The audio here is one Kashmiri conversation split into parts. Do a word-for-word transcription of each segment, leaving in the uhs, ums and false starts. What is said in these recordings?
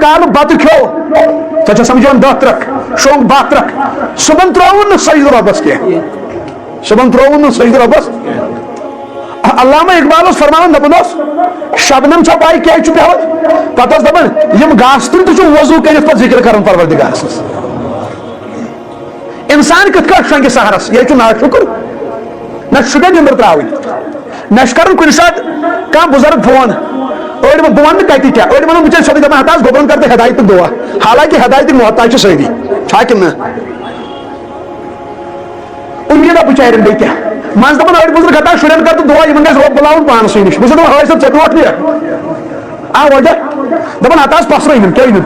کالہٕ بَتہٕ کھیوٚو، ژےٚ چھےٚ سَمجھان، دَہ ترٛکھ، شۄنٛگ باہ ترٛکھ، صُبحن ترٛووُن نہٕ سجدٕ رۄبَس کینٛہہ۔ صُبحن ترٛووُن نہٕ سجدٕ رۄبَس۔ علامہ اقبال اوس فرماوان، دَپان اوس، "شبنم چھا پَے کیٛازِ چھُ پٮ۪وان؟" پَتہٕ اوس دَپان، "یِم گاسہٕ تُلۍ تہِ چھِ وضوٗ کٔرِتھ پَتہٕ ذِکر کَران پروردگار سٕنٛز۔" اِنسان کِتھ کٲٹھۍ شۄنٛگہِ سحرَس؟ یہِ چھُ ناشُکُر۔ نہ چھُ شُرٮ۪ن نیٚنٛدٕر ترٛاوٕنۍ، نہ چھُ کَرُن کُنہِ ساتہٕ کانٛہہ بُزرگ فون۔ أڑۍ وَ-، بہٕ وَنہٕ نہٕ کَتہِ کیٛاہ، أڑۍ وَنَن وٕنکٮ۪ن سیوٚدُے، دَپان، "ہَتہٕ حظ گۄبرَن کَر تہٕ ہدایت تہٕ دُعا۔" حالانکہِ ہدایتٕکۍ محتاج چھِ سٲری، چھا کِنہٕ نہ؟ اُمیٖدا بِچارٮ۪ن بیٚیہِ کیٛاہ؟ منٛزٕ دَپان أڑۍ بُزرگ، "ہَتہٕ حظ شُرٮ۪ن کَر تہٕ دُعا، یِمَن گژھِ رۄب بُلاوُن پانسٕے نِش۔" بہٕ چھُس دَپان، "ہٲے صٲب، ژےٚ برونٛٹھ نیر۔" آ، وۄنۍ دَپ، دَپان، "ہَتہٕ حظ پَسرٲیِن، کیٛاہ أنِن؟"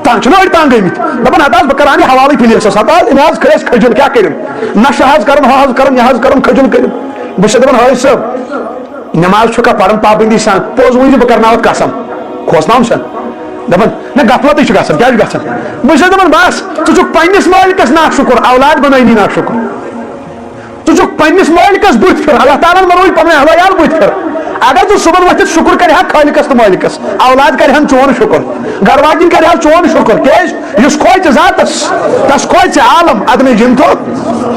تَنہٕ چھِنہ أڑۍ تنٛگ گٔمٕتۍ، دَپان، "ہَتہٕ حظ بہٕ کَرٕ ہا نہٕ حوالٕے پُلیٖسَس، ہَتہٕ حظ أمۍ حظ کھٔتۍ اَسہِ کھٔجُل، کیٛاہ کٔرِن؟ نَشہٕ حظ کَرُن، ہُہ حظ کَرُن، یہِ حظ کَرُن، کھٔجُل کٔرِن۔" بہٕ چھُس دَپان، ہٲے صٲب، نٮ۪ماز چھُکھا پَران پابندی سان؟ پوٚز ؤنۍ زِ بہٕ کَرناوَتھ قسم، کھوژناوُن چھَنہٕ۔ دَپان، نہ، غفلتٕے چھِ گژھان، کیٛاہ چھُ گژھان؟ بہٕ چھُس دَپان، بَس، ژٕ چھُکھ پنٛنِس مٲلکَس ناشُکُر، اولاد بَنٲوِنی ناشُکُر۔ ژٕ چھُکھ پنٛنِس مٲلکَس بُتھِ پھِر، اللہ تعالیٰ ہَن بَنووُے پَنُن اہل عیال بُتھِ پھِر۔ اگر ژٕ صُبحن وۄتھِتھ شُکُر کَرِہَکھ خٲلقَس تہٕ مٲلکَس، اولاد کَرِہَن چون شُکُر، گَرٕ واجِنۍ کَرِہَن چون شُکُر، کیٛازِ؟ یُس کھوژِ ذاتَس، تَس کھوژِ عالم، عدم جِن تہٕ۔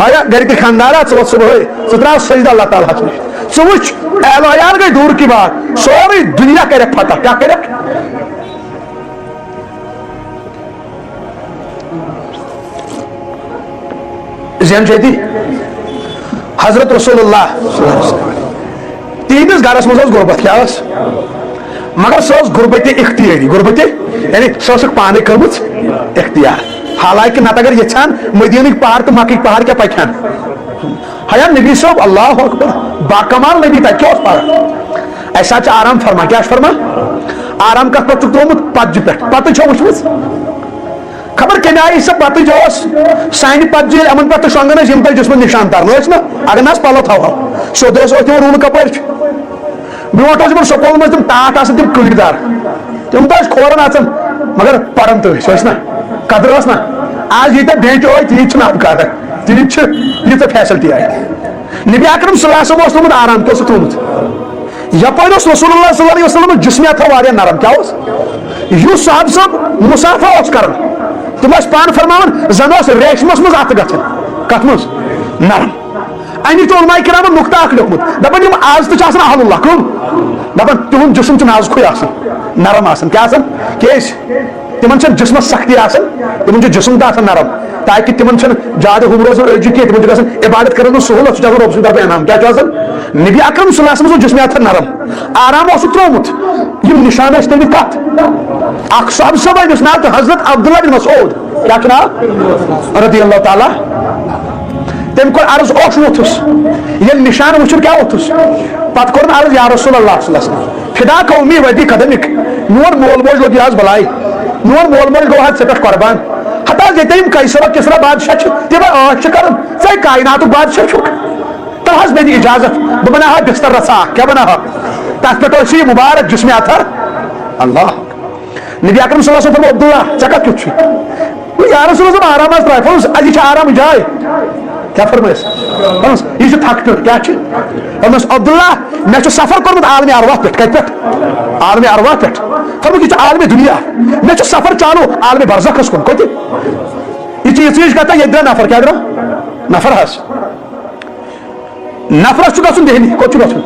ہایا گَرِ تہِ خانٛدارا، ژٕ وۄتھ صُبحٲے، ژٕ ترٛاو سجدٕ اللہ تعالیٰ ہَس نِش۔ ژٕ وٕچھ، اہل عیال گٔے دوٗر کی بات، سورُے دُنیا کَرٮ۪کھ فتح، کیٛاہ کَرٮ۪کھ؟ ذہن چھُ أتی۔ حضرت رسول اللہ، تِہنٛدِس گرس منٛز ٲس غربت، کیٛاہ ٲس؟ مگر سۄ ٲس غربت اختیٲری، غربت یعنی سۄ ٲسٕکھ پانے کٔرمٕژ اختیار۔ حالانکہ نتہٕ اگر یژھان مدینٕکۍ پہاڑ تہٕ مکٕکۍ پہاڑ کیٛاہ پکہِ ہن؟ ہیا نبی صٲب، اللہ اکبر، باکمال نبی، تتہِ کیٛاہ اوس پران؟ اسہِ حظ چھِ آرام فرمان، کیٛاہ چھُ فرمان؟ آرام کتھ پٮ۪ٹھ چھُکھ ترٛوومُت؟ پتجہِ پٮ۪ٹھ۔ پتہٕ چھو وٕچھمٕژ؟ خبر کمہِ آیہِ سۄ پتٕج اوس سانہِ پتجہِ، ییٚلہِ یِمن پٮ۪ٹھ تہِ شۄنٛگان ٲسۍ، یِم تہِ جسمس نشان ترنہٕ ٲسۍ نہ، اگر نہ آسہٕ پلو تھاوہو، سیوٚد ٲسۍ، ٲسۍ تِمن روٗلہٕ کپٲرۍ چھُ۔ برونٛٹھ ٲسۍ یِمن سکوٗلن منٛز تِم ٹاٹھ آسان، تِم کٔنٛڈۍ دار، تِم تہِ ٲسۍ کھورن اژان، مگر پران تہِ ٲسۍ، ٲسۍ نہ؟ قدر ٲس نہ؟ آز ییٖتیٛاہ بینچ ٲسۍ، تیٖتۍ چھِنہٕ اب کارا، تیٖتۍ چھِ، ییٖژاہ فیسلٹی آیہِ۔ نبی اکرم صلی اللہ علیہ وسلم اوس تھوٚمُت آرام، کیٛاہ اوس تھوٚمُت؟ یپٲرۍ اوس رسول اللہ صلی اللہ علیہ وسلم جسمیاتھا واریاہ نرم۔ کیٛاہ اوس؟ یُس صحابہٕ صٲب مصافحہ اوس کران، تِم ٲسۍ پانہٕ فرماوان، زن اوس ریشمس منٛز اتھٕ گژھان۔ کتھ منٛز؟ نرم۔ امیُک چھُ علماء کرامن نقطہ اکھ لیوٚکھمُت، دپان، یِم آز تہِ چھِ آسان اہل اللہ، کٕم؟ دپان، تِہُنٛد جسم چھُ نازکُے آسان، نرم آسان۔ کیٛاہ آسان؟ کیٛازِ؟ تِمن چھنہٕ جسمس سختی آسان، تِمن چھُ جسم تہِ آسان نرم، تاکہِ تِمن چھنہٕ زیادٕ ہُم روزان أزیُک کینٛہہ، تِمن چھُ گژھان عبادت کرن منٛز سہوٗلت، سُہ چھُ آسان رۄب سٕنٛدِ طرفہٕ انعام۔ کیٛاہ چھُ آسان؟ نبی اکرم صلی اللہ علیہ وسلم اوس جسمیاتھا نرم، آرام اوسُکھ ترٛوومُت۔ یِم نشانہٕ ٲسۍ تٔمِکۍ کتھ؟ اکھ صحابہٕ صٲب، أمِس ناو تہٕ حضرت عبداللہ بن مسعود، کیٛاہ چھُ ناو؟ رضی اللہ تعالیٰ۔ تٔمۍ کوٚر عرض، اوٚش ووٚتھُس، ییٚلہِ نشانہٕ وُچھُن کیٛاہ ووٚتھُس؟ پتہٕ کوٚرُن عرض، یا رسول اللہ صلی اللہ علیہ وسلم، فداک امی و ابی قدمک، میون مول موج لوٚگ یہِ حظ بلاے، میون مول موج گوٚو حظ ژےٚ پٮ۪ٹھ قربان۔ ہتہٕ حظ ییٚتہِ یِم قیصر و کسرا بادشاہ چھِ، تِم عٲش چھِ کران، ژٕ کائناتُک بادشاہ چھُکھ۔ تو حظ مےٚ دِ اجازت، بہٕ بناوہا بستر رژھا اکھ، کیٛاہ بناوہا؟ تتھ پٮ۪ٹھ اوس یہِ مبارک جسمیاتھا۔ اللہ۔ نبی اکرم صلی اللہ علیہ وسلم فرموو، عبداللہ، ژےٚ کتھ کیُتھ چھُے؟ دوٚپُن، یا رسول اللہ، آرام حظ ترٛاے۔ فرموس، اَتی چھِ آرام جاے۔ کیٛاہ فرمٲیس؟ فرموس، یہِ چھُ تھکھ پیوٚن۔ کیٛاہ چھِ؟ فرموس، عبداللہ، مےٚ چھُ سفر کوٚرمُت عالمِ ارواح پٮ۪ٹھ۔ کتہِ پٮ۪ٹھ؟ عالمِ ارواح پٮ۪ٹھ۔ فرموس، یہِ چھُ عالمِ دُنیا۔ مےٚ چھُ سفر چالو عالمِ برزخس کُن۔ کوٚت؟ یہِ چھِ یِژٕے ہِش کتھ، ییٚتہِ درٛاو نفر۔ کیٛاہ درٛاو؟ نفر حظ۔ نفرس چھُ گژھُن دہلی۔ کوٚت چھُ گژھُن؟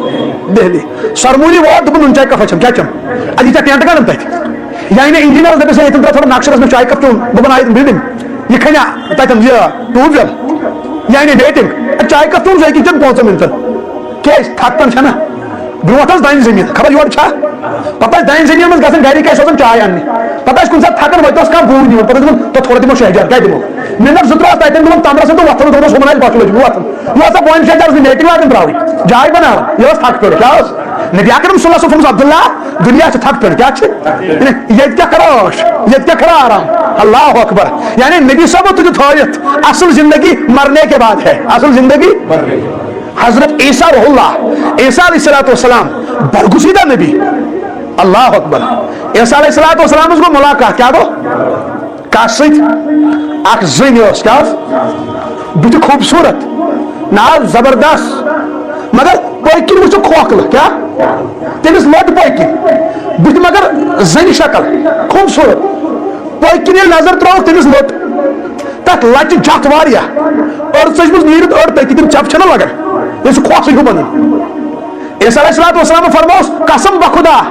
دہلی۔ سرموٗلی ووت، دوٚپُن، نُن چاے کپا چٮ۪م؟ کیٛاہ چٮ۪م؟ اَدٕ یہِ چھا ٹینٹ گاڑن تَتہِ؟ یعنی انجینئرس دَپٮ۪س، ہے، ییٚتٮ۪ن ترٛاو تھوڑا نقشہٕ رَژھ، مےٚ چاے کپ چیوٚن، بہٕ بناوٕ ییٚتٮ۪ن بلڈنگ۔ یہِ کھنیا تَتٮ۪ن یہِ ٹیوب ویل؟ یعنی ویٹنگ۔ اَدٕ چاے کپ چیوٚن چھُ أکِس چٮ۪ن پانٛژن منٹن۔ کیٛازِ؟ تھکپن چھَنہ؟ برونٛٹھ ٲس دانہِ زٔمیٖن، خبر یورٕ چھا؟ پتہٕ ٲسۍ دانہِ زٔمیٖن منٛز گژھان، گرِکۍ ٲسۍ سوزان چاے اننہِ۔ پتہٕ ٲسۍ کُنہِ ساتہٕ تھکان، وۄنۍ اوس کانٛہہ گوٗر نِوان، پتہٕ ٲسۍ دَپان، "تو تھوڑا دِمو شہجار، کیٛاہ دِمو؟" مِنٹ زٕ ترٛےٚ ٲسۍ تَتٮ۪ن دِوان تَمرَس تہٕ وۄتھان، دَپان اوس، "ہُمَن آسہِ بۄچھِ لٔجمٕژ، وۄتھان۔" یہِ اوس دَپان، "وۄنۍ شہجارَس نہٕ میٹِنٛگ واٹِنٛگ ترٛاوٕنۍ، جاے بناوٕنۍ۔" یہِ اوس تھکھ پٮ۪ٹھ، کیٛاہ اوس؟ نبی اکرم صلی اللہ علیہ وسلم فرمووُس، "عبداللہ، دُنیا چھِ تھکھ پٮ۪ٹھ، کیٛاہ چھِ؟ ییٚتہِ کیٛاہ کرو عٲش؟ ییٚتہِ کیٛاہ کرو آرام؟" اللہ اکبر۔ یعنی نبی صٲبو تُلہِ تھٲوِتھ، اصل زندگی مرنے کے بعد ہے، اصل زندگی۔ حضرت عیسیٰ روح اللہ، عیسیٰ علیہ الصلوۃ والسلام، برگزیدہ نبی۔ اللہ اکبر۔ عیسیٰ علیہ الصلوۃ والسلامس گوٚو ملاقات، کیٛاہ گوٚو؟ کس سۭتۍ؟ اکھ زٔنۍ ٲس، کیٛاہ ٲس؟ بُتھِ خوٗبصوٗرت، ناو زبردست، مگر پٔتۍ کِنۍ وٕچھُکھ کھوکھلہٕ، کیٛاہ؟ تٔمِس لٔٹ پٔتۍ کِنۍ، بُتھِ مگر زٔنۍ شکل، خوٗبصوٗرت۔ پٔتۍ کِنۍ ییٚلہِ نظر ترٛٲوٕکھ، تٔمِس لٔٹ تَتھ لَچہِ جَتھ واریاہ۔ أڑ ژٔجمٕژ نیٖرِتھ، أڑ تٔتی، تِم چَپہٕ چھَنہ لَگان، ییٚلہِ سُہ کھوژٕے ہیوٗ بَنان۔ عیسیٰ علیہ الصلوۃ والسلام فرمووُس، "قسم بخدا،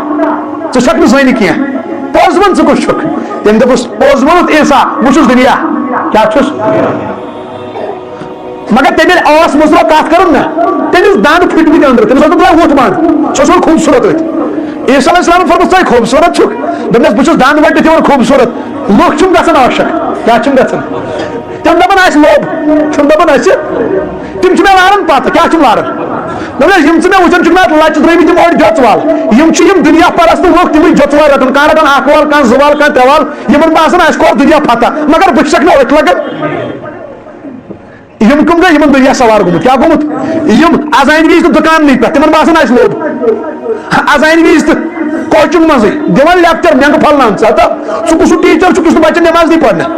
ژٕ چھَکھ نہٕ زٲنِتھ کینٛہہ۔ پوٚز وَن، ژٕ کُس چھُکھ؟" تٔمۍ دوٚپُس، "پوٚز ووٚنُتھ عیسیٰ، بہٕ چھُس دُنیا۔" کیٛاہ چھُس؟ مگر تٔمۍ ییٚلہِ ٲس مُژرو کتھ کٔرٕن نا، تٔمِس دند پھٕٹمٕتۍ أنٛدرٕ، تٔمِس اوس نہٕ ترٛاوان وُٹھ بنٛد، سُہ اوس یِوان خوٗبصوٗرت أتھۍ۔ عیسیٰ علیہ السلام فرمووُس، "ژٕ ہے خوٗبصوٗرت چھُکھ؟" دوٚپنس، "بہٕ چھُس دند ؤٹِتھ یِوان خوٗبصوٗرت، لُکھ چھِم گژھان عاشق۔" کیٛاہ چھِم گژھان؟ تِم دپان، "اَسہِ لوٚب۔" تِم دپان، "اَسہِ۔" تِم چھِ مےٚ لاران پتہٕ، کیٛاہ چھِم لاران؟ دوٚپنس، "یِم ژٕ مےٚ وٕچھان چھُکھ نا، اَتھ لچہِ درٛٲمٕتۍ تِم أڑۍ جۄژوال، یِم چھِ یِم دُنیا پرست لُکھ، تِمٕے جۄژوال رٹان، کانٛہہ رٹان اکھ وال، کانٛہہ زٕ وال، کانٛہہ ترٛےٚ وال، یِمن باسان، اَسہِ کوٚر دُنیا فتح، مگر بہٕ چھسکھ نہٕ أتھۍ لگان۔" یِم کٕم گٔے؟ یِمن دُنیا سوار گوٚمُت۔ کیٛاہ گوٚمُت؟ یِم اذانہِ وِزِ تہٕ دُکاننٕے پٮ۪ٹھ، تِمن باسان، "اَسہِ لوٚب۔" اذانہِ وِزِ تہٕ کوچنگ منٛزٕے دِوان لیکچر، "مٮ۪نٛگہٕ پھلناون ژٕ ہتا، ژٕ کُس چھُکھ ٹیٖچر چھُکھ یُس نہٕ بچن نٮ۪ماز دی پرنہٕ؟"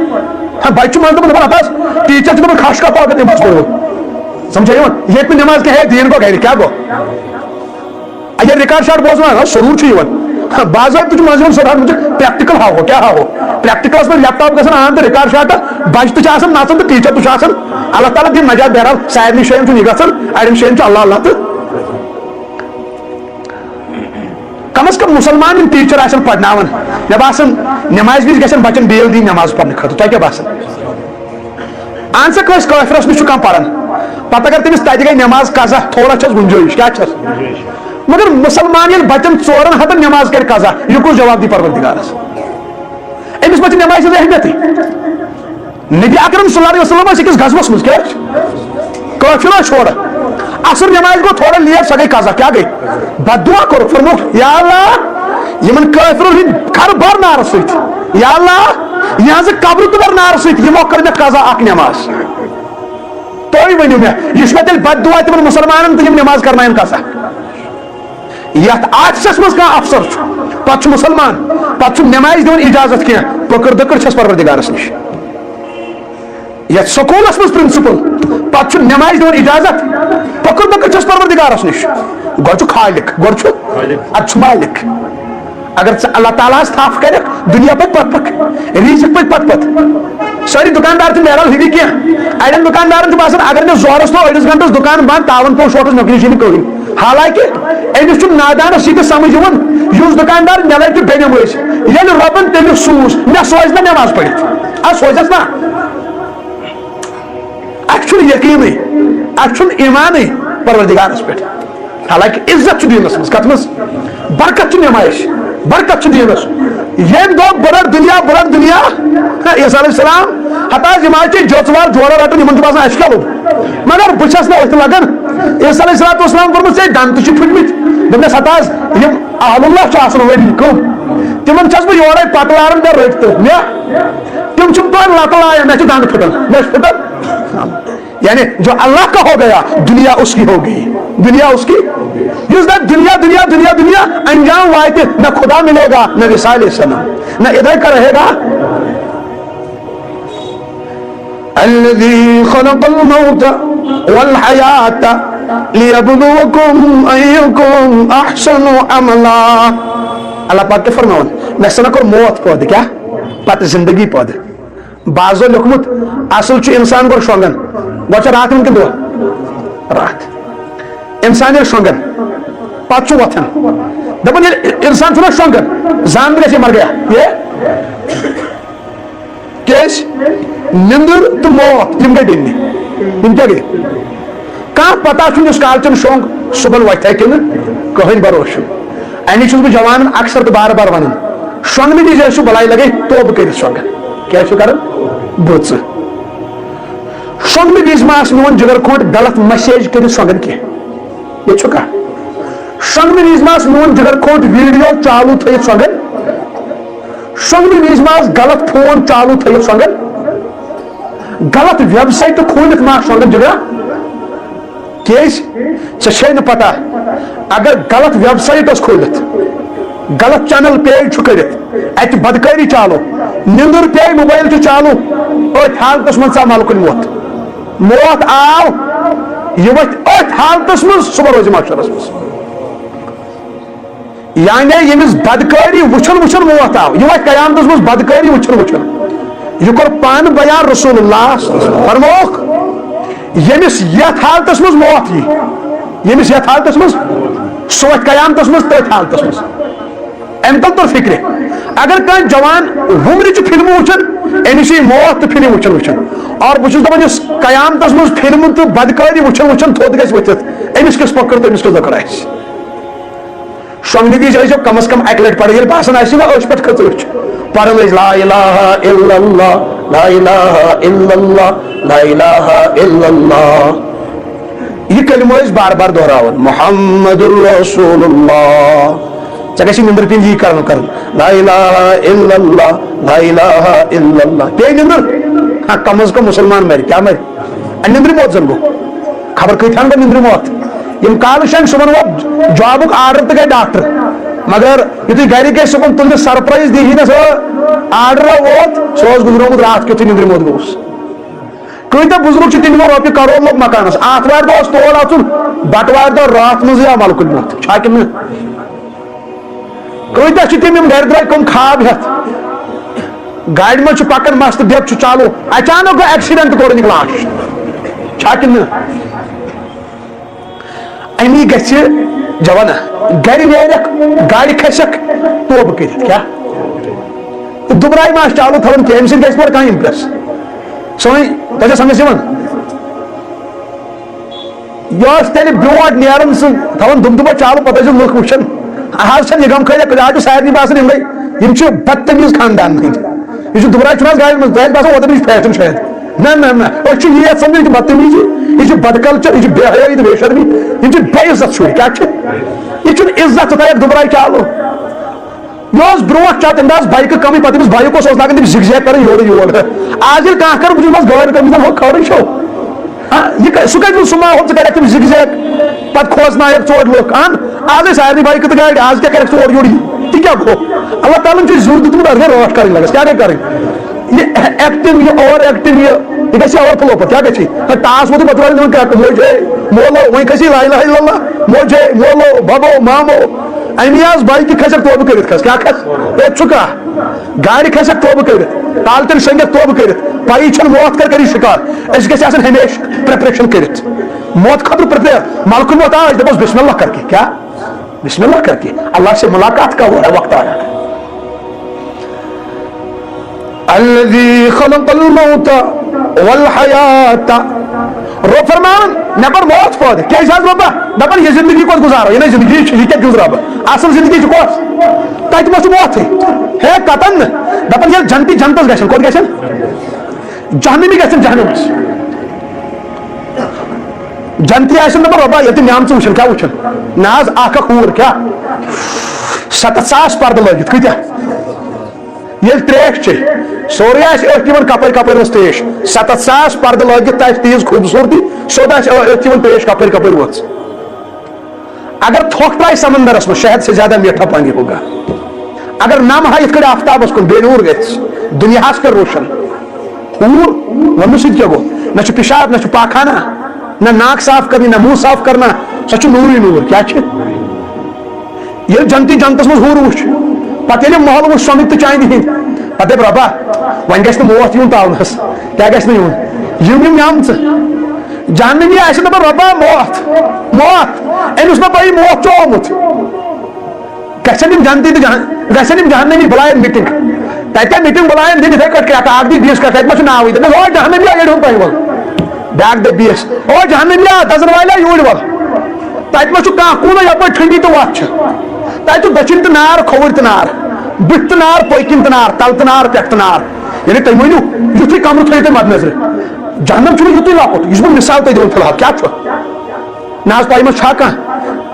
ہا، بچہِ چھُ منٛزٕ دَپان، دَپان، "ہتہٕ حظ، ٹیٖچر چھُ دَپان، کھش کَتھ اَکھ دِمہٕ بہٕ۔" سمجھا یِوان؟ ییٚتہِ نہٕ نٮ۪ماز کینٛہہ، ہے، دیٖن گوٚو گرِ، کیٛاہ گوٚو؟ اگر ریکارڈ شاٹ بوزناوان، ہا، سرور چھُ یِوان۔ ہا، باضٲبطہٕ چھُ منٛزٕ یِوان سرور، وٕچھُکھ، پریکٹیکل ہاوو، کیٛاہ ہاوو؟ پریکٹیکلس منٛز لیپ ٹاپ گژھان آن تہٕ ریکارڈ شاٹ، بچہِ تہِ چھِ آسان نژان تہٕ ٹیٖچر تہِ چھُ آسان۔ اللہ تعالیٰ دِیِن نجات، بہرحال، سارنٕے جاین چھُنہٕ یہِ گژھان، اڑٮ۪ن جاین چھُ اللہ اللہ تہٕ کم از کم مسلمان یِم ٹیٖچر آسن پرناوان، مےٚ باسان، نمازِ وِزِ گژھن بچن بیل دِنۍ نماز پرنہٕ خٲطرٕ۔ تۄہہِ کیٛاہ باسان؟ اہن سا، کٲنٛسہِ کٲفرس نِش چھُ کانٛہہ پران، پتہٕ اگر تٔمِس تتہِ گٔے نماز قضا، تھوڑا چھس گُنجٲیِش، کیٛاہ چھس؟ مگر مسلمان ییٚلہِ بچن ژورن ہتن نماز کرِ قضا، یہِ کُس جواب دی پروردگارس؟ أمِس ما چھِ نمازِ ہٕنٛز اہمیتٕے؟ نبی اکرم صلی اللہ علیہ وسلم ٲسۍ أکِس غزوس منٛز، کیٛاہ چھُ؟ کٲفِر ٲسۍ ہورٕ۔ عصر نمازِ گوٚو تھوڑا لیٹ، سۄ گٔے قضا۔ کیٛاہ گٔے؟ بد دعا کوٚرُکھ، فرمووُکھ، "یا اللہ، یِمن کٲفرن ہٕنٛدۍ کھرٕ بر نارٕ سۭتۍ۔ یا اللہ، یِہنٛزٕ قبرٕ تہِ بر نارٕ سۭتۍ، یِمو کٔر مےٚ قضا اکھ نماز۔" تُہۍ ؤنِو مےٚ، یہِ چھُ مےٚ تیٚلہِ بد دعا تِمن مسلمانن تہٕ یِم نماز کرناون قضا؟ یتھ آفسس منٛز کانٛہہ افسر چھُ، پتہٕ چھُ مسلمان، پتہٕ چھُ نمازِ دِوان اجازت کینٛہہ، پکڑ دکڑ چھس پروردگارس نِش۔ یتھ سکوٗلس منٛز پرنسپل، پتہٕ چھُ نمازِ دِوان اجازت، پکڑ دکڑ چھس پروردگارس نِش۔ گۄڈٕ چھُ خالق، گۄڈٕ چھُ، ادٕ چھُ مالک۔ اگر ژٕ اللہ تعالیٰ ہس تھپھ کرکھ، دُنیا پکہِ پتہٕ پکھ، رزق پکہِ پتہٕ پتہٕ۔ سٲری دُکاندار چھِ نیران ہُمہِ کینٛہہ۔ اڑٮ۪ن دُکاندارن چھُ باسان، اگر مےٚ زورس تھوٚو أڑِس گنٹس دُکان بنٛد، تاون پیوٚو شوٹس، مےٚ نِش یی نہٕ کٕہٕنۍ۔ حالانکہ أمِس چھُ نادانس یہِ تہِ سمجھ یِوان، یُس دُکاندار مےٚ لگہِ بے نمٲز، ییٚلہِ رۄبن تٔمِس سوٗز، مےٚ سوزِ نہ نٮ۪ماز پٔرِتھ؟ آ، سوزٮ۪س نا۔ اَسہِ چھُنہٕ یقیٖنٕے، اَسہِ چھُنہٕ ایٖمانٕے پروردگارس پٮ۪ٹھ۔ حالانکہ عزت چھُ دیٖنس منٛز، کتھ منٛز؟ برکت چھِ نمازِ، برکت چھِ دیٖنس۔ ییٚمۍ دۄہ بہٕ رٹہٕ دُنیا، بہٕ رٹہٕ دُنیا، ہا، عیسیٰ علیہ السلام، ہتہٕ حظ یِم حظ چھِ جوژوار جورا رٹان، یِمن چھُ باسان اَسہِ چھُ کیٛاہ لوٚگ۔ مگر بہٕ چھَس نہٕ أتھۍ لگان۔ عیسیٰ علیہ الصلوۃ والسلام کوٚرمُت ژےٚ دنٛد تہِ چھِ پھٕٹمٕتۍ۔ دوٚپنَس، ہتہٕ حظ یِم اہل اللہ چھِ آسان ؤری کٕم، تِمن چھَس بہٕ یورے پتہٕ لاران مےٚ رٔٹۍ تہٕ مےٚ، تِم چھِ پانہٕ لتہٕ لایان، مےٚ چھِ دنٛد پھٕٹان، مےٚ چھِ پھٕٹان۔ یعنی جو اللہ کا ہو گیا، دنیا اس کی ہو گئی، دنیا اس کی۔ یُس دپہِ دنیا، دنیا، دنیا، دنیا، انجام واتہِ، نہ خدا ملے گا، نہ عیسیٰ علیہ السلام، نہ ادھر کا رہے گا۔ الذي خلق الموت والحياة ليبلوكم أيكم أحسن عملا۔ اللہ پاک کیٛاہ فرماوان؟ مےٚ سا نہ کوٚر موت پٲدٕ، کیٛاہ؟ پتہٕ زندگی پٲدٕ۔ بعضو لیوٚکھمُت، اصل چھُ انسان گۄڈٕ شۄنٛگان۔ گۄڈٕ چھا راتھ یِوان کِنہٕ دۄہ؟ راتھ۔ انسان ییٚلہِ شۄنٛگان، پتہٕ چھُ وۄتھان۔ دپان، ییٚلہِ انسان چھُنہ شۄنٛگان، زان گژھِ یہِ مر گیا۔ یہ کیٛازِ؟ نِندٕر تہٕ موت، یِم گٔے بیٚنہِ۔ یِم کیٛاہ گٔے؟ کانٛہہ پتہ چھُنہٕ یُس کالچن شۄنٛگ صُبحن وۄتھِ ہا کِنہٕ، کٕہٕنۍ بروسہٕ چھُنہٕ۔ اَمی چھُس بہٕ جوانن اکثر تہٕ بار بار ونان، شۄنٛگنہٕ وِزِ ٲسِو بلاے لگے توبہٕ کٔرِتھ شۄنٛگان۔ کیٛاہ چھُو کران؟ بٕژٕ۔ شۄنٛگنہٕ وِزِ ما آسہِ میون جگر کھوٚٹ غلط message کٔرِتھ شۄنٛگان کینٛہہ؟ ییٚتہِ چھُ کانٛہہ؟ شۄنٛگنہٕ وِزِ ما آسہِ میون جگر کھوٚٹ video چالوٗ تھٲیِتھ شۄنٛگان؟ شۄنٛگنہٕ وِزِ ما آسہِ غلط phone چالوٗ تھٲیِتھ شۄنٛگان؟ غلط website کھوٗلِتھ ما شۄنٛگان جگرا؟ کیٛازِ؟ ژےٚ چھے نہٕ پتہ، اگر غلط website ٲس کھوٗلِتھ، غلط channel page چھُ کٔرِتھ، اتہِ بدکٲری چالو، نِندٕر پیٚیہِ، موبایل چھُ چالو، أتھۍ حالتس منٛز ژاو ملکُن موت۔ موت آو، یہِ وۄتھِ أتھۍ حالتس منٛز، صبح روزِ محشرس منٛز۔ یعنی ییٚمِس بدکٲری وٕچھُن وٕچھُن موت آو، یہِ وۄتھِ قیامتس منٛز بدکٲری وٕچھُن وٕچھُن۔ یہِ کوٚر پانہٕ بیان رسول اللہ۔ فرمووُکھ، ییٚمِس یتھ حالتس منٛز موت یی، ییٚمِس یتھ حالتس منٛز، سُہ وتھِ قیامتس منٛز تٔتھۍ حالتس منٛز۔ أمۍ تل توٚر فکرِ، اگر کانٛہہ جوان وُمرِ چھُ فلمہٕ وٕچھان، أمِس یی موت تہٕ فلم وٕچھان وٕچھان۔ اور بہٕ چھُس دپان، یُس قیامتس منٛز فلمہٕ تہٕ بدکٲری وٕچھان وٕچھان تھوٚد گژھِ ؤتھِتھ، أمِس کِژھ پۄکٕر تہٕ أمِس کِژھ لٔکٕر آسہِ؟ شۄنٛگنہٕ وِزِ ٲسۍزیو کم از کم اَکہِ لٹہِ پران، ییٚلہِ باسان آسہِ نا أچھ پٮ۪ٹھ کھٔژ أچھ، پران ٲسۍ لا الہ الا اللہ، لا الہ الا اللہ، لا الہ الا اللہ۔ یہِ کلمہٕ ٲسۍ بار بار دہراوان، محمد رسول اللہ۔ ژےٚ گژھِ نِندٕر پیٚنۍ یی کرُن کرُن، لا الہ الا اللہ، لا الہ الا اللہ۔ پیٚیہِ نِندٕر؟ ہاں، کم از کم مسلمان مرِ، کیٛاہ مرِ؟ اَمہِ نِندرِ موت زن گوٚو۔ خبر کۭتہن گوٚو نِندرِ موت۔ یِم کالہٕ شامہِ صُبحن ووت جابُک آرڈر تہٕ گٔے ڈاکٹر۔ مگر یُتھُے گرِکۍ گٔے صُبحن تُلنہِ سرپرائز دِیہِ نہٕ سُہ آرڈر ووت، سُہ اوس گُزریومُت راتھ کیُتھُے نِندرِ موت گوٚوُس۔ کۭتیاہ بُزرگ چھِ تِم یِمو رۄپیہِ کرور لوٚگ مکانس، آتھوارِ دۄہ اوس تول اژُن، بٹوارِ دۄہ راتھ منٛزٕے آو ملکُل موت۔ چھا کِنہٕ نہٕ؟ کۭتیاہ چھِ تِم یِم گرِ درٛاے کٕم خواب ہٮ۪تھ؟ گاڑِ منٛز چھُ پکان مست، ڈیپ چھُ چالو، اچانک گوٚو ایکسیڈنٹ، کوٚڑُن یہِ لاش۔ چھا کِنہٕ نہٕ؟ امی گژھِ جوانا، گرِ نیرکھ، گاڑِ کھسکھ، توبہٕ کٔرِتھ۔ کیٛاہ؟ دُبراے ما آسہِ چالو تھاوُن کینٛہہ، أمۍ سۭتۍ گژھِ پتہٕ کانٛہہ امپریس۔ سٲنۍ، تۄہہِ چھا سمجھ یِوان؟ یہِ اوس تیٚلہِ برونٛٹھ نیران سُہ تھاوان دُم دُبہٕ چالہٕ، پتہٕ ٲسۍ لُکھ وٕچھان۔ آز چھَنہٕ یہِ غم خٲلی کُنہِ، آز چھُ سارنٕے باسان یِموٕے، یِم چھِ بدتمیٖز خاندان ہٕنٛدۍ۔ یہِ چھُ دُبراے چھُنہٕ آز گاڑِ منٛز، تۄہہِ آسہِ باسان اوترٕ نِش فیشن شاید۔ نہ، نہ، نہ، أسۍ چھِ یی یژھان، یہِ چھُ بدتمیٖزی، یہِ چھُ بد کلچر، یہِ چھُ بے حیٲیی تہٕ بے شرمی، یِم چھِ بے عزت شُرۍ۔ کیٛاہ چھِ؟ یہِ چھُنہٕ عزت، ژٕ تھایَکھ دُبراے چالہٕ۔ مےٚ اوس برونٛٹھ چھا تَمہِ دۄہ آسہٕ بایکہٕ کَمٕے، پَتہٕ ییٚمِس بایِک اوس، اوس لاگان تِم زِگ زیگ کَرٕنۍ یورٕ یور۔ آز ییٚلہِ کانٛہہ کَرٕ، بہٕ چھُس دَپان، گٲڑۍ کٔمِس زَن ہُہ کھٲرٕے چھو۔ ہاں، یہِ کَ-، سُہ کَتہِ چھُ سُہ ماحول، ژٕ کَرَکھ تِم زِگ زیگ، پَتہٕ کھوژناوَکھ ژور لُکھ۔ اَہَن، آز ٲسۍ سارنٕے بایکہٕ تہٕ گاڑِ، آز کیٛاہ کَرَکھ ژٕ اورٕ یورٕ یہِ؟ تہِ کیٛاہ گوٚو؟ اللہ تعالیٰ ہَن چھُ زیُر دیُتمُت، اَتھ گٔے رٲچھ کَرٕنۍ لَگَس، کیٛاہ گٔے کَرٕنۍ؟ یہِ ایکٹنگ، یہِ اوور ایکٹنگ، یہِ، یہِ گژھِ اوور فلو پَتہٕ، کیٛاہ گژھِ؟ ہے، ٹاس ووتُے پَتہٕ والٮ۪ن دَپان، کیٛاہ موجے، مولو، وۄنۍ کھسی لا الہ الا اللہ، موجے، مولو، ببو، مامو۔ اَمی آز بایکہِ کھسکھ توبہٕ کٔرِتھ کھس، کیٛاہ کھس؟ ہے، ژٕ کیٛاہ؟ گاڑِ کھسکھ توبہٕ کٔرِتھ، طالتن شۄنٛگِتھ توبہٕ کٔرِتھ، پَیی چھَنہٕ موت کر کری شِکار۔ أسۍ گژھِ آسٕنۍ ہمیشہِ پریپریشن کٔرِتھ۔ موت خٲطرٕ پریپیر، ملکُن ووت آز، دَپوس، بسم اللہ کر کے، کیٛاہ؟ بسم اللہ کر کے، اللہ سے ملاقات کا وہ ہے وقت آیا۔ الذي خلق الموت والحياة۔ رب فرمان، مےٚ کوٚر موت پٲدٕ۔ کیٛازِ حظ رۄبا؟ دَپان، یہِ زندگی کۄس گُزارو؟ یہِ نَے زندگی چھِ، یہِ کیٛاہ گُزارٕ بہٕ؟ اَصٕل زندگی چھِ کۄس؟ تَتہِ ما چھُ موتھٕے؟ ہے، قطعاً نہٕ۔ دَپان، ییٚلہِ جنتی جنتَس گژھن، کوٚت گژھن؟ جہنمی گژھن، جہنمس۔ جنتی آسن دَپان، رۄبا، ییٚلہِ تِم نعمژٕ وٕچھن، کیٛاہ وٕچھن؟ نہ حظ، اکھ اکھ حوٗر، کیٛاہ؟ ستتھ ساس پردٕ لٲگِتھ، کۭتیٛاہ؟ ییٚلہِ تریش چے، سورُے آسہِ أتھۍ یِوان کپٲرۍ کپٲرۍ ٲس تریش۔ ستتھ ساس پردٕ لٲگِتھ تہٕ آسہِ تیٖژ خوٗبصوٗرتی، سیوٚد آسہِ أ-، أتھۍ یِوان تریش کپٲرۍ کپٲرۍ وٲژ۔ اگر تھۄکھ ترٛایہِ سمندرس منٛز، شہد سے زیادہ میٹھا پانی ہوگا۔ اگر نم ہا یِتھ کٔنۍ آفتابس کُن بے نوٗر گژھِ، دُنیاہس کر روشن۔ حوٗر، وَننہٕ سۭتۍ کیٛاہ گوٚو؟ نہ چھُ پِشاب، نہ چھُ پاخانہ، نہ ناک صاف کرنی، نہ منہ صاف کرنا، سۄ چھُ نوٗرٕے نوٗر۔ کیٛاہ چھِ؟ ییٚلہِ جنتی جنتس منٛز حوٗر وٕچھ، پتہٕ ییٚلہِ محل وٕچھ سۄنٕکۍ تہٕ چاندِ ہِنٛدۍ، پتہٕ دَپہِ، رۄبا، وۄنۍ گژھِ نہٕ موت یُن تاونس۔ کیٛاہ گژھِ نہٕ یُن؟ یِم یِم نعمژٕ۔ جہنمی آسہِ دَپان، رۄبا، موت، موت، أمِس ما پَیہِ موت چھُ آمُت؟ گژھن یِم جنتی تہٕ جہن-، گژھن یِم جہنمی بُلایَن میٖٹِنٛگ۔ تَتہِ میٖٹِنٛگ بُلایَن دِنۍ یِتھَے کٲٹھۍ کرٛٮ۪کہٕ، اَکھ دی بیٚیِس کرٛٮ۪کہٕ، تَتہِ ما چھُ ناوٕے؟ دَپٮ۪س، او جہنمی، ییٚڑِ ہُنٛد تۄہہِ وَل۔ بیٛاکھ دَپہِ بیٚیِس، او جہنمی، دَزَن والیا، یوٗرۍ وَل۔ تَتہِ ما چھُ کانٛہہ کوٗنہ یَپٲرۍ ٹھٔنٛڈی تہٕ وَتھ چھِ؟ تَتہِ چھُ دٔچھِنۍ تہٕ نار، کھووُرۍ تہٕ نار، بٕتھِ تہٕ نار، پٔتۍ کِنۍ تہٕ نار، تَلہٕ تہٕ نار، پٮ۪ٹھٕ تہٕ نار۔ یعنی تُہۍ ؤنِو، یُتھُے کمرٕ تھٲیِو تُہۍ مدنظرِ۔ جہنم چھُنہٕ یُتُے لۄکُٹ، یہِ چھُس بہٕ مثال تۄہہِ دِوان فی الحال، کیٛاہ چھُ؟ نہ حظ، تۄہہِ منٛز چھا کانٛہہ؟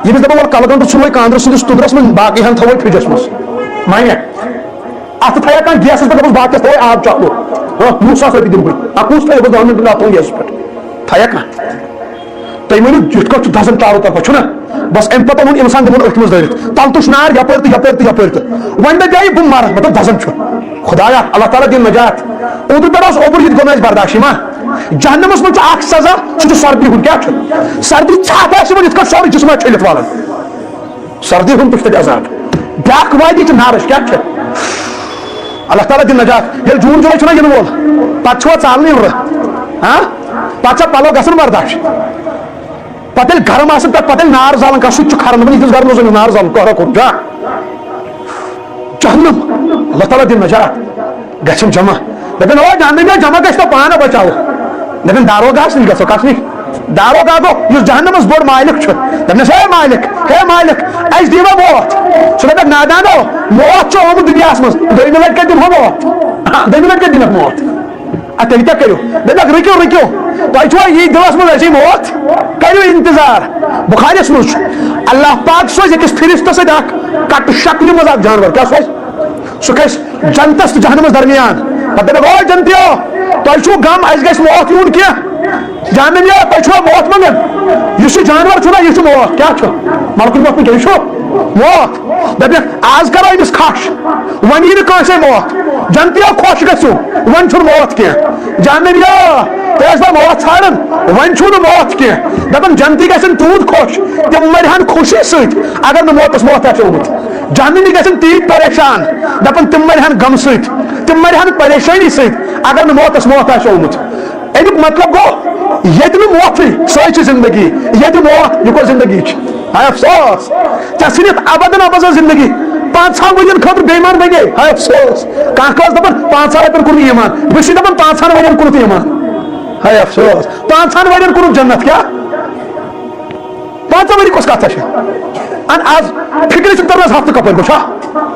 ییٚمِس دَپو، وَلہٕ کَلہٕ گنٛڈٕ ژھُنوے کانٛدرَس سٕنٛدِس توٚدرَس منٛز، باقٕے ہَن تھاووے فرٛجَس منٛز۔ مانیٛا؟ اَتھٕ تھایہِ کانٛہہ گیسَس پٮ۪ٹھ، دَپوس، باقیَس تھاووے آب چالو۔ ہاں، وُہ ساس رۄپیہِ دِمہٕ بہٕ۔ اَکھ وُہ ساس تھاووے بہٕ دَہ مِنٹَن اَتھ تھاوُن گیسَس پٮ۪ٹھ۔ تھایَکھ کانٛہہ؟ تُہۍ ؤنِو، یِتھ کٲٹھۍ چھُ دَزان چارو طرفہٕ، چھُنہ؟ بَس اَمہِ پَتہٕ اوٚنُن اِنسان تِمَن أتھۍ منٛز دٲرِتھ۔ تَلہٕ تُج نار، یَپٲرۍ تہٕ یَپٲرۍ تہٕ یَپٲرۍ تہٕ۔ وۄنۍ دَپہِ ہا یہِ، بہٕ مَرٕ، مطلب، دَزان چھُ۔ خۄدایا، اللہ تعالیٰ دِن نجات۔ اوترٕ پٮ۪ٹھ اوس اوٚبُر، یہِ تہِ گوٚو نہٕ اَسہِ برداشٕے ما۔ جہنمس منٛز چھُ اکھ سزا، سُہ چھُ سردی ہُنٛد۔ کیٛاہ چھُ؟ سردی ژھپھ آسہِ یِوان، یِتھ کٔنۍ سورُے جسم آسہِ چھٔلِتھ والان۔ سردی ہُنٛد تہِ چھُ تَتہِ عذاب۔ بیٛاکھ وادی چھِ نارٕچ۔ کیٛاہ چھِ؟ اللہ تعالیٰ دِن نجات۔ ییٚلہِ جوٗن جُلے چھُنہ یِنہٕ وول، پتہٕ چھُوا ژالنٕے یُرٕ؟ ہاں؟ پتہٕ چھا پلو گژھان برداش؟ پتہٕ ییٚلہِ گرم آسان، پتہٕ پتہٕ ییٚلہِ نار زالان کانٛہہ، سُہ تہِ چھُ کھران، دپان، یِتھِس گرمس منٛز نار زالُن، قہرا کوٚر جا۔ جہنم، اللہ تعالیٰ دِن نجات۔ گژھن جمع۔ دپن، او جہنمی، جمع گژھِ تو پانہٕ بچاو۔ دپن، داروغاہس نِش گژھو، کس نِش؟ داروغہ گوٚو، یُس جہنمس بوٚڑ مالک چھُ۔ دپنس، اے مالک، ہے مالک، اسہِ دیٖوا موت؟ سُہ دپکھ، نادانو، موت چھُ آمُت دُنیاہس منٛز، دوٚیمہِ لٹہِ کتہِ دِمہو موت؟ دوٚیمہِ لٹہِ کتہِ دِمکھ موت؟ ادٕ تیٚلہِ کیٛاہ کٔرِو؟ دپکھ، رُکِو، رُکِو، تۄہہِ چھُوا یی دِلس منٛز اَسے موت؟ کٔرِو انتظار۔ بخاریس منٛز چھُ، اللہ پاک سوزِ أکِس فرشتس سۭتۍ اکھ کٹہٕ شکلہِ منٛز اکھ جانور۔ کیٛاہ سوزِ؟ سُہ کھسہِ جنتس تہٕ جہنمس درمیان۔ پتہٕ دپکھ، او جنتیو، تۄہہِ چھُو غم، اَسہِ گژھِ موت یُن کینٛہہ؟ جہنمیا، تۄہہِ چھُوا موت منٛگان؟ یُس یہِ جانور چھُنہ، یہِ چھُ موت۔ کیٛاہ چھُ؟ ملکُل موت نہٕ کینٛہہ، یہِ چھُ موت۔ دپکھ، آز کرو أمِس کھش، وۄنۍ یی نہٕ کٲنٛسے موت۔ جنتیو، خۄش گٔژھِو، وۄنۍ چھُنہٕ موت کینٛہہ۔ جہنمیا، تۄہہِ ٲسوا موت ژھانڈان، وۄنۍ چھُو نہٕ موت کینٛہہ۔ دپان، جنتی گژھن تیوٗت خۄش، تِم مرِہن خوشی سۭتۍ، اگر نہٕ موتس موت آسہِ آمُت۔ جہنمی گژھن تیٖتۍ پریشان، دپان، تِم مرِہن غمہٕ سۭتۍ، تِم مرِہن پریشٲنی سۭتۍ، اگر نہٕ موتس موت آسہِ آمُت۔ اَمیُک مطلب گوٚو، ییٚتہِ نہٕ موتھٕے، سۄے چھِ زندگی۔ ییٚتہِ موت، یہِ کۄس زندگی چھِ؟ ہاے افسوس۔ ژےٚ ژھٕنِتھ ابدن ابدن زندگی۔ پانٛژہن ؤرین خٲطرٕ بے ایمان بنے۔ ہاے افسوس۔ کانٛہہ کانٛہہ اوس دپان، پانٛژہن رۄپین کوٚرُن ایمان۔ بہٕ چھُس دپان، پانٛژہن ؤرین کوٚرُتھ ایمان۔ ہاے افسوس۔ پانٛژہن ؤرین کوٚرُتھ جنت کیٛاہ؟ پانٛژن ؤری کۄس کتھا چھِ؟ ان از فکرِ چھُنہٕ تران، از ہفتہٕ کپٲرۍ گوٚو چھا؟